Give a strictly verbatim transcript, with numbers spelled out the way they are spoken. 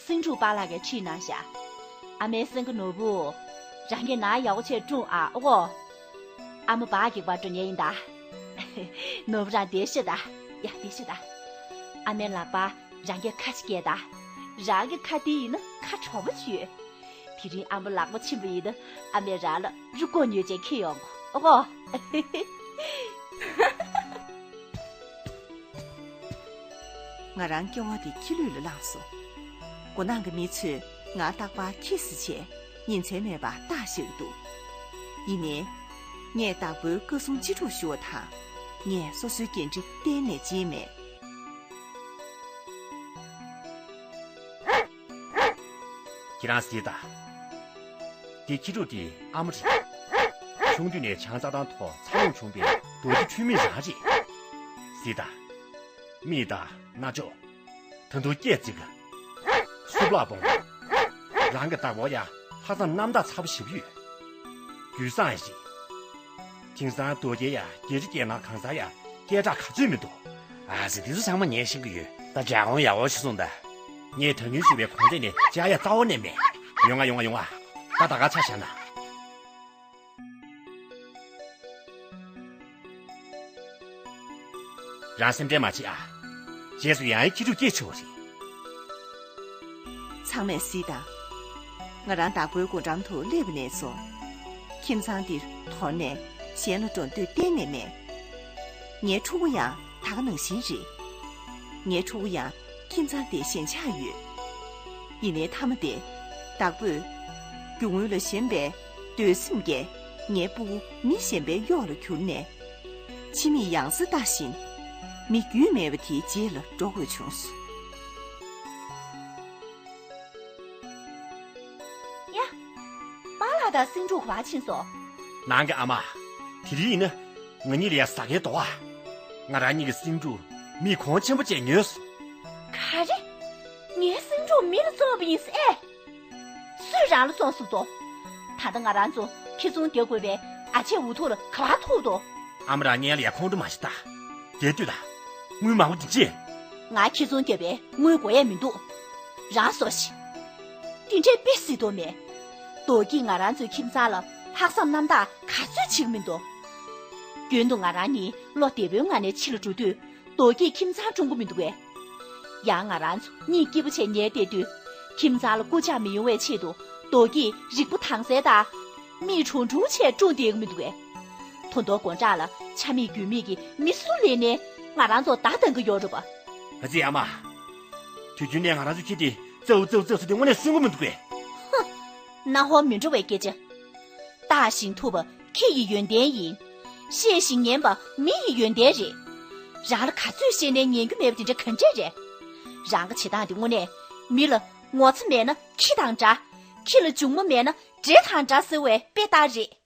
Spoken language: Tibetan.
སེང་ཕྲུག་པཱ་ལགས་ཀྱིས་ཁྲིད་གནང་ཤག་ཨ་མའི་སེང་གེ་ནོར་བུ། རང་གིས་ནང་ཡག་པོ་བྱས་སྲུང་ཨ། ཨོ་གོ། ཨ་མ་བག་གེགས་པ་འགྲོ་ཉེན་ཡིན་ད། ནོར་བུ་རང་བསྡད་ཤོག་ད། ཡ་བསྡད་ཤོག་ད། ཨ་མའི་ལག་པ་རང་གིས་ཁ་ཅིག་བཀལ་ད། རང་གི་ཁ་དེ་ཡིན་ན་ཁ་གྲོགས་པོ་ཅིག་ཡོད། དེ་རིང་ཨ་མ་ལག་པ་ཕྱིན་པ་ཡིན་ན་ཨ་མས་རང་ལ་རུས་ཁོག་ཉོས་བྱས་འཁྱེར་ཡོང་གོ། ཨོ་གོ། ང་རང་སྐྱེ་བ་འདི་ཁྱི་ལུད་ལ་བླངས་སོང་། སྒོ་ནང་གི་མི་ཚོས་ང་རྟག་པར་ཁྱི་ཟེར་བྱས་ཉིན་མཚན་མེད་པར་བཏགས་བཞག་གི་འདུག་ཡིན་ནའི། ངས་བདག་པོའི་བཀའ་གསུང་ཅི་སྒྲུབ་ཞུ་བ་དང་། ངས་སོ་སོའི་འགན་འཁྲི་གཏན་ནས་བརྗེད་མེད། ཁྱེད་རང་གཟིགས་དང་། འདི་ཁྱི་ཕྲུག་དེའི་ཨ་མ་རེད། ཆུང་དུས་ནས་ཆང་རྩ་དང་ཐོག་འཚར་ལོངས་བྱུང་བའི་རྡོ་རྗེ་འཁྲུལ་མེད་རང་རེད། གཟིགས་དང་། མིག་དང་རྣ་ཅོག་ད་དུང་སྐད་ཅིག་གསུབ་ལག་བོང་། རང་གི་བདག་པོ་ཡ་ལྷག་བསམ་རྣམ་དག་ཚ་པོ་ཞེ་པོ་ཡོད། རྒྱུས་བཟང་ཡ་ཞིག་དེང་སང་རྡོ་རྗེ་ཡ་རྒྱལ་རི་རྒྱལ་ནག་གང་ཟག་ཡ་སྐད་གྲགས་ག་ཚོད་མི་འདུག་ཨ་ཙི། དེ་ཚོ་ཚང་མ་ངས་ཤེས་ཀྱི་ཡོད། ད་ཇ་ཧོང་ཡག་པོ་ཞིག་སོང་ད། ངས་ད་ཉུལ་ཞུ་བའི་གོང་ཚད་ནས་བཅག་ཡ་རྩ་བ་ནས་མེད། ཡོང་ང་ཡོང་ང་ཡོང་ང་། ད་ད་ག་ཆ་བཞག་ན། རང་སེམས་ཁྲལ་མ་བྱེད་ཨ། རྗེས་སུ་ཡང་ཡང་ཁྱི་ཕྲུག་སྐྱེས་ཆོག་རེད། ཚང་མས་གཟིགས་དང་། ང་རང་བདག་པོའི་སྒོ་འགྲམ་དུ་སླེབས་པ་ནས་བཟུང་། ཁྱིམ་ཚང་འདིར་དོར་ནས་གཞན་ལ་འགྲོ་འདོད་གཏན་ནས་མེད། ངའི་ཕྲུ་གུ་ཡང་ད་ག་ནང་བཞིན་རེད། ངའི་ཕྲུ་གུ་ཡང་ཁྱིམ་ཚང་དེར་ཞེན་ཆགས་ཡོད། ཡིན་ནའི་མཐའ་མ་དེ། བདག་པོས། རྒྱུ་དངོས་ལ་ཞེན་པའི་འདོད་སེམས་ཀྱིས་ངའི་སྤུ་གུ་མི་གཞན་པའི་གཡོག་ལ་གྱུར་ནས། ཕྱི་མིག་ཡང་སེ་ལྟ་བཞིན། མི་རྒྱུས་མེད་པ་དེའི་རྗེས་ལ་འགྲོ་དགོས་བྱུང་སོང་། ཡ། པཱ་ལགས་དང་སེང་ཕྲུག་ག་པར་ཕྱིན་སོང་། ནང་གི་ཨ་མ། དེ་རིང་ཡིན་ན་ང་གཉིས་ལ་ཡ་ཟ་མཁན་འདུག་ཨ། ང་རང་གཉིས་ཀྱི་སེང་ཕྲུག་མིས་གོང་ཆེན་པོ་བྱས་ཉོས་སོང་། ག་རེ། ངའི་སེང་ཕྲུག་མི་ལ་བཙོངས་པ་ཡིན་ཟེར། སུས་རང་ལ་བཙོངས་ཟེར་དོ། ད་ལྟ་ང་རང་ཚོ་ཁྱི་ཚོང་རྒྱག་དགོས་པའི་ཨ་ཅེ་འུ་ཐུག་ལ་ག་པར་ཐུག་དོ། ཨ་མ་རང་ངའི་ལ་ཡ་ཁོང་ཁྲོ་མ་བྱེད་ད། དེ་ལྟོས་ད། དངུལ་མང་པོ་འདི་ཅི། ང་ཁྱི་ཚོང་རྒྱབ་པའི་དངུལ་དགོས་ཡས་མི་འདུག་རང་ཟོ་ཤིག་དེ་འདྲས་དཔེ་སྲིད་དོ་མེད། རྡོ་སྐྱིད་ང་རང་ཚོའི་ཁྱིམ་ཚང་ལ་ལྷག་བསམ་རྣམ་དག་ག་ཚོད་བྱེད་ཀྱི་མི་འདུག་རྒྱུན་དུ་ང་རང་གཉིས་བློ་བདེ་པོའི་ངང་ནས་ཕྱི་ལ་འགྲོ་དུས། རྡོ་སྐྱིད་ཁྱིམ་ཚང་སྲུང་གི་མི་འདུག་གས། ཡང་ང་རང་ཚོ་གཉིད་སྐྱིད་པོ་བྱས་ཉལ་བསྡད་དུས། ཁྱིམ་ཚང་ལ་རྐུབ་ཆག་མི་ཡོང་བའི་ཆེད་དུ་རྡོ་སྐྱིད་རིག་པ་དྭངས་གསལ་དང་། མིག་གྲུང་གྲུང་བྱས་སྲུང་བསྡད་ཀྱི་མི་འདུག་གས། ད་དུང་དགོང་དག་ལ་ཆ་མེད་རྒྱུས་མེད་ཀྱི་མི་སུ་སླེབས་ནའི་ང་རང་ཚོ་བརྡ་བཏང་གི་ཡོད་རེད་པ། ཨ་ཙི་ཨ་མ། དུས་རྒྱུན་ནས་ང་རང་ཚོ་ཁྱི་དེ་ཙའུ་ཙའུ་ཙའུ་ཟེར་ཏེ་དངོས་གནས་སྲུང་གི་མི་འདུག་གས། ཧུ། ནང་ཧོ་མི་འགྲོ་བའི་སྐད་ཆ། ལྟ་ཞིང་ཐུབ་པ་ཁྱི་ཡི་ཡོན་ཏན་ཡིན། ཤེས་ཤིང་ཉན་པ་མི་ཡི་ཡོན་ཏན་རེད། རང་ལ་ག་ཚོད་བཤད་ནའི་ཉན་རྒྱུ་མེད་པ་དེ་འདྲ་ག་འདྲས་རེད། རང་གི་བྱེད་སྟངས་འདི་དངོས་གནས་མི་ལ་ངོ་ཚ་མེད་ན་ཁྱི་དང་འདྲ། ཁྱི་ལ་འཇུངམ་མེད་ན་འདྲེ་དང་འདྲ་ཟེར་བའི་དཔེ་ལྟར་རེད།